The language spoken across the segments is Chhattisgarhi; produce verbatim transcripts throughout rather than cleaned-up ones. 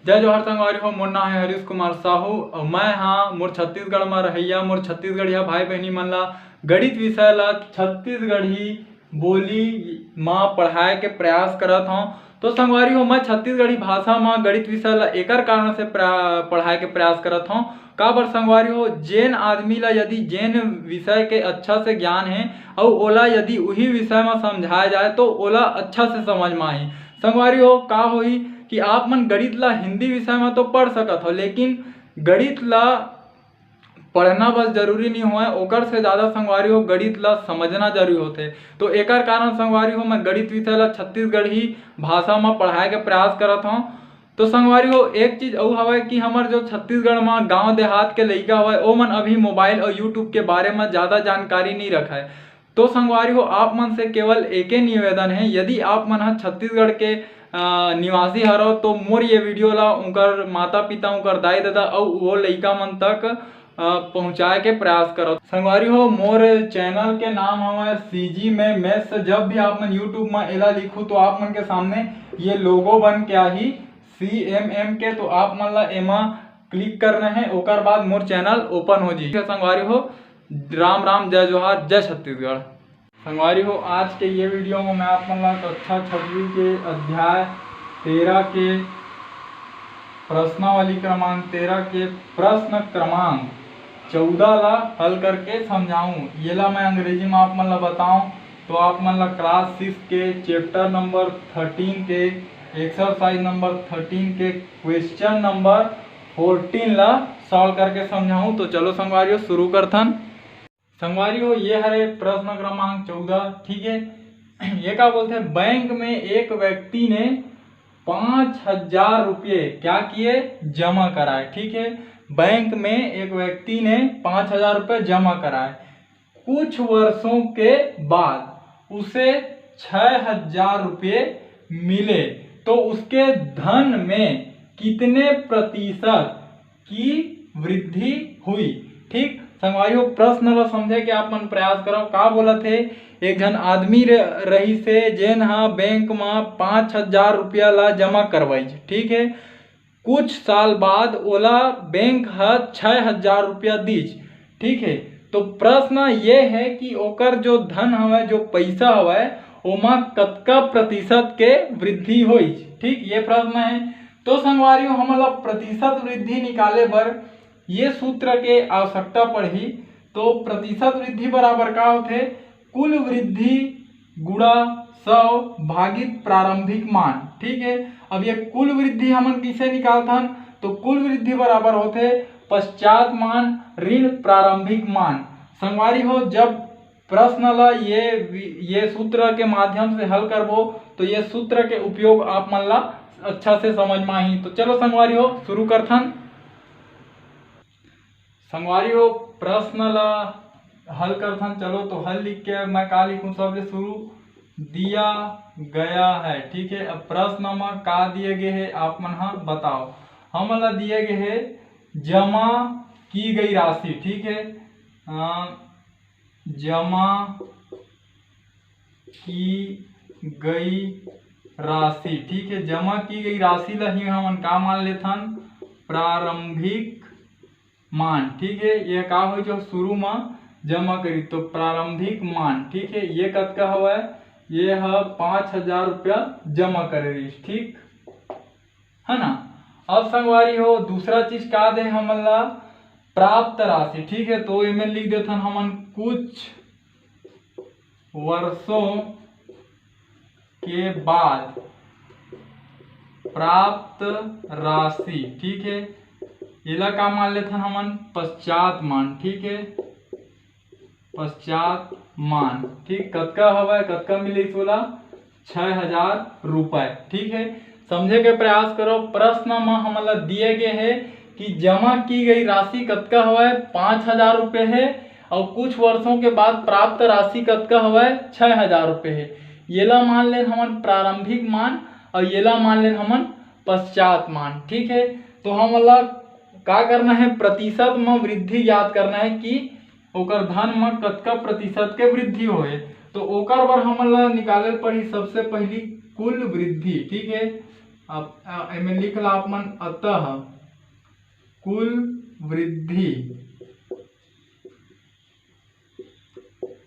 जय जोहार संगवारी हो, मोर नाम है हरीश कुमार साहू और मैं हाँ मोर छत्तीसगढ़ में रहैया, मोर छत्तीसगढ़िया भाई बहनी मन ला गणित विषय ला छत्तीसगढ़ी बोली मा पढ़ाए के प्रयास करत हौं। तो संगवारी हो, मैं छत्तीसगढ़ी भाषा मा गणित विषय ला एकर कारण से प्रा-, पढ़ाए के प्रयास करत हौं। काबर संगवारी हो, जेन आदमी ला यदि जेन विषय के अच्छा से ज्ञान है और ओला यदि उही विषय मा समझाया जाए तो ओला अच्छा से समझ मा आही। संगवारी हो, का होही कि आप मन गणित ला हिंदी विषय मा तो पढ़ सकत हो, लेकिन गणित ला पढ़ना बस जरूरी नहीं होय, ओकर से ज़्यादा संगवारी हो गणित ला समझना जरूरी होथे। तो एकर कारण संगवारी हो मैं गणित विषय ला छत्तीसगढ़ी भाषा मा पढ़ाए के प्रयास करत हौं। तो संगवारी हो, एक चीज अउ हवय कि हमर जो छत्तीसगढ़ मा गांव देहात के लइका हवय, ओमन अभी मोबाइल और YouTube के बारे मा ज़्यादा जानकारी नहीं रखय। तो संगवारी हो, आप मन से केवल एके निवेदन है, यदि आप मन ह छत्तीसगढ़ के, अ, निवासी हरव तो मोर ये वीडियो ला उनकर माता पिता, उनकर दाई ददा अउ वो लइका मन तक, अ, पहुँचाए के प्रयास करव। संगवारी हो, मोर चैनल के नाम हवय CG में Maths। जब भी आप मन YouTube में एला लिखू तो आप मन के सामने ये लोगो बन के आही CMM के, तो आप मन ला एमा क्लिक करना है, ओकर बाद मोर चैनल ओपन हो जाही। संगवारी हो, राम राम, जय जोहार, जय छत्तीसगढ़। संगवारी हो, आज के ये वीडियो में मैं आप मन ला कक्षा छठवीं के अध्याय तेरह के प्रश्नावली क्रमांक तेरह के प्रश्न क्रमांक चौदह ला हल करके समझाऊं। येला मैं अंग्रेजी में आप मन ला बताऊं तो आप मन ला क्लास सिक्स के चैप्टर नंबर थर्टीन के एक्सरसाइज नंबर थर्टीन के क्वेश्चन नंबर फोर्टीन ला सॉल्व करके समझाऊं। तो चलो संगवारी हो, शुरू करथन। संगवारी हो, ये हरे प्रश्न क्रमांक चौदह, ठीक है। ये का बोलथे, बैंक में एक व्यक्ति ने पाँच हजार रुपये क्या किए, जमा कराए, ठीक है। बैंक में एक व्यक्ति ने पाँच हजार रुपये जमा कराए। कुछ वर्षों के बाद उसे छः हजार रुपये मिले, तो उसके धन में कितने प्रतिशत की वृद्धि हुई। ठीक संगवारी हो, प्रश्न ला समझे के आप मन प्रयास करव। का बोलत हे, एक झन आदमी रहिस हे जेन हा बैंक मा पाँच हजार रुपया ला जमा करवाइस, ठीक है। कुछ साल बाद ओला बैंक हा छः हजार रुपया दीस, ठीक है। तो प्रश्न ये है कि ओकर जो धन हवय, जो पैसा हवय, ओमा कतका प्रतिशत के वृद्धि होइस, ठीक, ये प्रश्न है। तो संगवारी हो, हमन ला प्रतिशत वृद्धि निकाले बर ये सूत्र के आवश्यकता पड़ही। तो प्रतिशत वृद्धि बराबर का होथे? कुल वृद्धि गुणा सौ भागित प्रारंभिक मान, ठीक है। अब ये कुल वृद्धि हमन किसे निकालथन? तो कुल वृद्धि बराबर होथे पश्चात मान ऋण प्रारंभिक मान। संगवारी हो, जब प्रश्न ला ये ये सूत्र के माध्यम से हल करबो तो ये सूत्र के उपयोग आप मन ला अच्छा से समझ में आही। तो चलो संगवारी हो, शुरू करथन। संगवारी हो, प्रश्न ला हल करथन। चलो तो हल लिख के मैं का लिखूं, सबले शुरू दिया गया है, ठीक है। अब प्रश्न में का दिए गए है आप मन हा बताओ। हमन ला दिए गए है जमा की गई राशि, ठीक है। अ, जमा की गई राशि, ठीक है। जमा की गई राशि ला ही हमन का मान लेथन? प्रारंभिक मान, ठीक है। ये का होई जो शुरू में जमा करी तो प्रारंभिक मान, ठीक है। ये कतका हवय? ये ह पाँच हजार रुपया जमा करे रहिस, ठीक है ना। अब संगवारी हो, दूसरा चीज का दे हमन ला? प्राप्त राशि, ठीक है। तो एमे लिख देथन हमन कुछ वर्षों के बाद प्राप्त राशि, ठीक है। एला का मान लेथन हमन? पश्चात मान, ठीक है। पश्चात मान, ठीक, कतका हवय, कतका मिलिस ओला? छः हजार रुपए, ठीक है। समझे के प्रयास करो, प्रश्न म हमन ला दिए गए है कि जमा की गई राशि कतका हवय? पाँच हजार रुपए है, और कुछ वर्षों के बाद प्राप्त राशि कतका हवय? छः हजार रुपए है। येला मान लेन हमन प्रारंभिक मान और येला मान लेन हमन पश्चात मान, ठीक है। तो हमन ला का करना है? प्रतिशत म वृद्धि ज्ञात करना है कि ओकर धन म कतका प्रतिशत के वृद्धि होए। तो ओकर बर हमन ला निकाले ल पड़ही सबसे पहली कुल वृद्धि, ठीक है। अब, अ, एमे लिख ला आप मन, अतः कुल वृद्धि,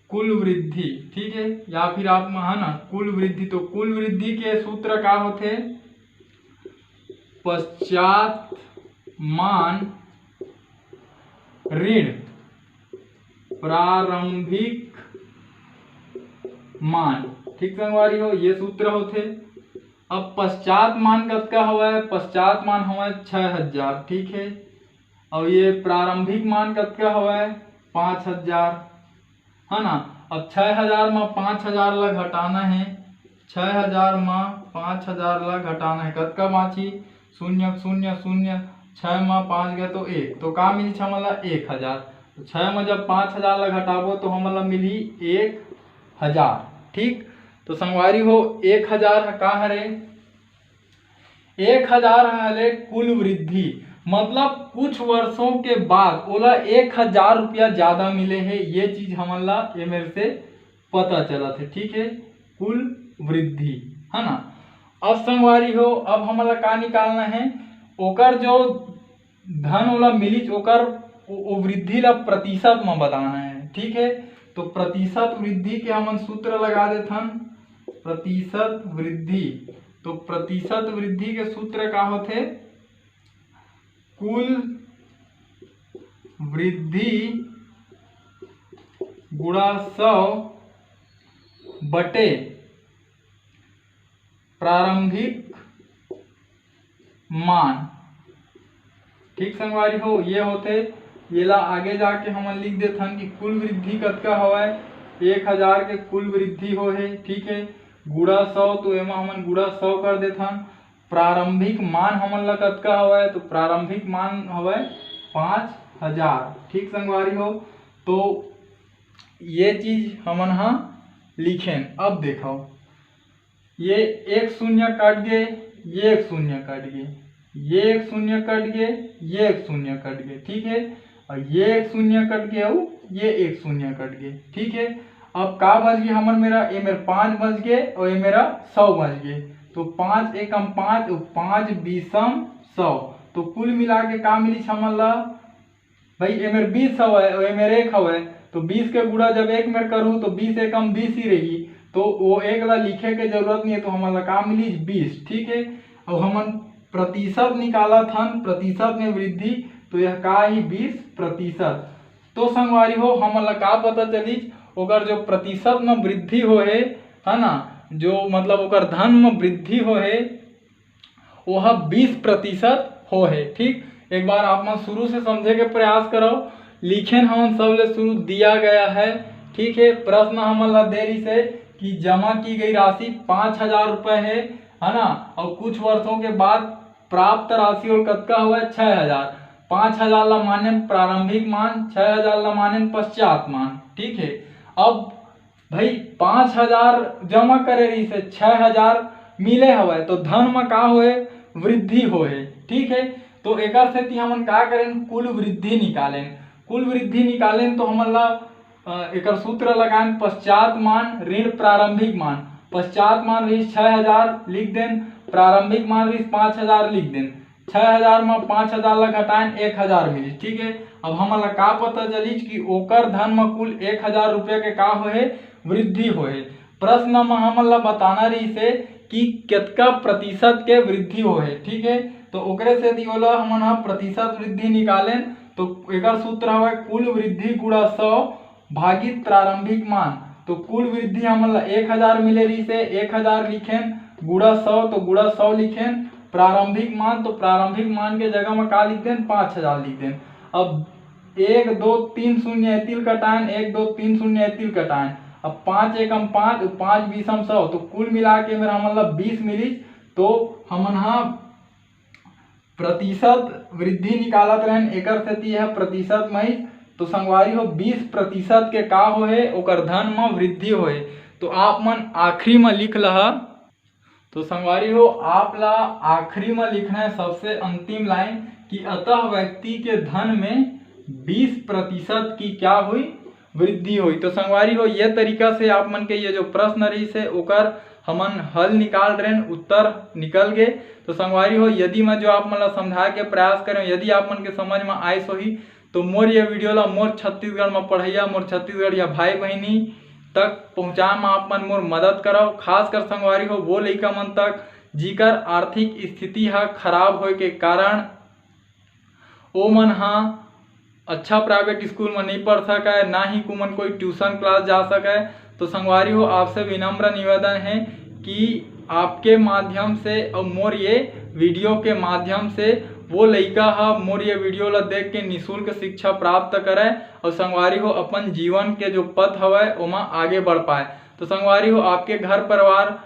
कुल वृद्धि, ठीक है, या फिर आप मन, है ना, कुल वृद्धि। तो कुल वृद्धि के सूत्र का होथे? पश्चात मान ऋण प्रारंभिक मान, ठीक संगवारी हो, ये सूत्र होथे। अब पश्चात मान कतका हवय? पश्चात मान हवय छः हजार, ठीक है। और ये प्रारंभिक मान कतका हवय? पाँच हजार, है ना। अब छः हजार में पाँच हजार ला घटाना है, छः हजार में पाँच हजार ला घटाना है, कतका बाँची? शून्य शून्य शून्य, छः में पाँच गए तो एक, तो का मिली हमन ला? एक हजार। तो छः में जब पाँच हजार ला घटाबो तो हमन ला मिली एक हजार, ठीक। तो संगवारी हो, एक हजार ह का हरे? एक हजार हले कुल वृद्धि, मतलब कुछ वर्षों के बाद ओला एक हजार रुपया ज्यादा मिले हे, ये चीज हमन ला एमेर से पता चलत हे, ठीक है, कुल वृद्धि, है ना। अब संगवारी हो, अब हमन ला का निकालना है? ओकर जो धन ओला मिलिच, ओकर ओ, ओ वृद्धि ला प्रतिशत म बताना है, ठीक है। तो प्रतिशत वृद्धि के हमन सूत्र लगा देथन, प्रतिशत वृद्धि। तो प्रतिशत वृद्धि के सूत्र का होथे? कुल वृद्धि गुणा सौ बटे प्रारंभिक मान, ठीक संगवारी हो, ये होथे। येला आगे जाके हमन लिख देथन कि कुल वृद्धि कतका हवय, एक हजार के कुल वृद्धि हो हे, ठीक है, गुणा सौ, तो एमा हमन गुणा सौ कर देथन। प्रारंभिक मान हमन ला कतका हवय, तो प्रारंभिक मान हवय पाँच हजार, ठीक संगवारी हो। तो ये चीज हमन हा लिखेन। अब देखो, ये एक शून्य कट गए, ये एक शून्य कट गए, ये एक शून्य कट गए, ये एक शून्य कट गए, ठीक है, और ये एक शून्य कट गए और ये एक शून्य कट गए, ठीक है। अब का बच गए हमर मेरा, ये मेरा पाँच बच गए और ये मेरा सौ बच गए। तो पाँच एकम पाँच और पाँच बीसम सौ, तो कुल मिला के का मिली हमन ला? भाई, एमेर बीस हवय और एमेर एक हवय, तो बीस के गुणा जब एक मेर करूँ तो बीस एकम बीस ही रही, तो वो एक ला लिखे के जरूरत नहीं है, तो हमन ला का मिली? बीस, ठीक है। और हमन प्रतिशत निकालत हन, प्रतिशत में वृद्धि, तो यह का ही? बीस प्रतिशत। तो संगवारी हो, हमन ला का पता चलिस? ओकर जो प्रतिशत में वृद्धि होहे, है ना, जो मतलब ओकर धन में वृद्धि होहे, ओह बीस प्रतिशत होहे। ठीक, एक बार आप मन शुरू से समझे के प्रयास करो। लिखेन हमन सबले शुरू दिया गया है, ठीक है। प्रश्न हमन ला दे रही से कि जमा की गई राशि पाँच हजार रुपए है, है ना, और कुछ वर्षों के बाद प्राप्त राशि और कतका हुआ है? छः हजार। पाँच हजार ला मानेन प्रारंभिक मान, छः हजार ला मानेन पश्चात मान, ठीक है। अब भाई, पाँच हजार जमा करे रहिस हे, छः हजार मिले हवय, तो धन म का होए? वृद्धि होए, ठीक है। तो एकर सेती हमन का करेन? कुल वृद्धि निकालेन। कुल वृद्धि निकालेन तो हमन ला, अ, एकर सूत्र लगाएन, पश्चात मान ऋण प्रारंभिक मान। पश्चात मान रहिस छः हजार लिख देन, प्रारंभिक मान रहिस पाँच हजार लिख देन। छः हजार म पाँच हजार ला घटाएन, एक हजार मिलिस, ठीक है। अब हमन ला का पता चलिस कि ओकर धन म कुल एक हजार रुपया के का होहे? वृद्धि होहे। प्रश्न म हमन ला बताना रहिस हे कि कतका प्रतिशत के वृद्धि होहे, ठीक है। तो ओकरे सेती ओला हमन ह प्रतिशत वृद्धि निकालेन, तो एकर सूत्र हवय कुल वृद्धि गुणा सौ भागित प्रारंभिक मान। तो कुल वृद्धि हमन ला एक हजार मिले रहिस हे, एक हजार लिखेन, गुणा सौ तो गुणा सौ लिखेन, प्रारंभिक मान तो प्रारंभिक मान के जगह म का लिख देन? पाँच हजार लिख देन। अब एक दो तीन शून्य एती ल कटाएन, एक दो तीन शून्य एती ल कटाएन। अब पाँच एकम पाँच, पाँच बीसम सौ, तो कुल मिला के मेर हमन ला बीस मिलिस। तो हमन ह प्रतिशत वृद्धि निकालत रहेन, एकर सेती यह प्रतिशत म ही। तो संगवारी हो, बीस प्रतिशत के का होहे? ओकर धन म वृद्धि होहे। तो आप मन आखिरी म लिख लहा। तो संगवारी हो, आप ला आखिरी म लिखना है सबसे अंतिम लाइन कि अतः व्यक्ति के धन में बीस प्रतिशत की क्या हुई? वृद्धि हुई। तो संगवारी हो, ये तरीका से आप मन के ये जो प्रश्न रहिस हे, ओकर हमन हल निकाल रेन, उत्तर निकल गे। तो संगवारी हो, यदि मैं जो आप मन ला समझाए के प्रयास करें, यदि आप मन के समझ में आइस होही, तो मोर ये वीडियो ला मोर छत्तीसगढ़ में पढ़इया, मोर छत्तीसगढ़िया भाई बहिनी तक पहुँचाए में आप मन मोर मदद करव। खासकर संगवारी हो, वो लइका मन तक, जिकर आर्थिक स्थिति ह खराब होए के कारण ओमन ह अच्छा प्राइवेट स्कूल में नहीं पढ़ सकय, ना ही ओमन कोई ट्यूशन क्लास जा सकय। तो संगवारी हो, आपसे विनम्र निवेदन है कि आपके माध्यम से और मोर ये वीडियो के माध्यम से वो लइका ह मोर ये वीडियो ला देख के निशुल्क शिक्षा प्राप्त करय और संगवारी हो, अपन जीवन के जो पथ हवय, ओमा आगे बढ़ पाए। तो संगवारी हो, आपके घर परिवार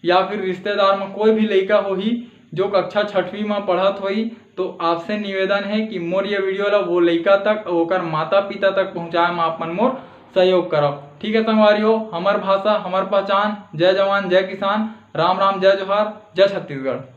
या फिर रिश्तेदार में कोई भी लइका होही जो कक्षा छठवीं में पढ़त होही, तो आपसे निवेदन है कि मोर ये वीडियो ला वो लइका तक और ओकर माता पिता तक पहुँचाए में आप मन मोर सहयोग करव। ठीक है संगवारी हो, हमर भाषा, हमर पहचान। जय जवान, जय किसान, राम राम, जय जोहार, जय छत्तीसगढ़।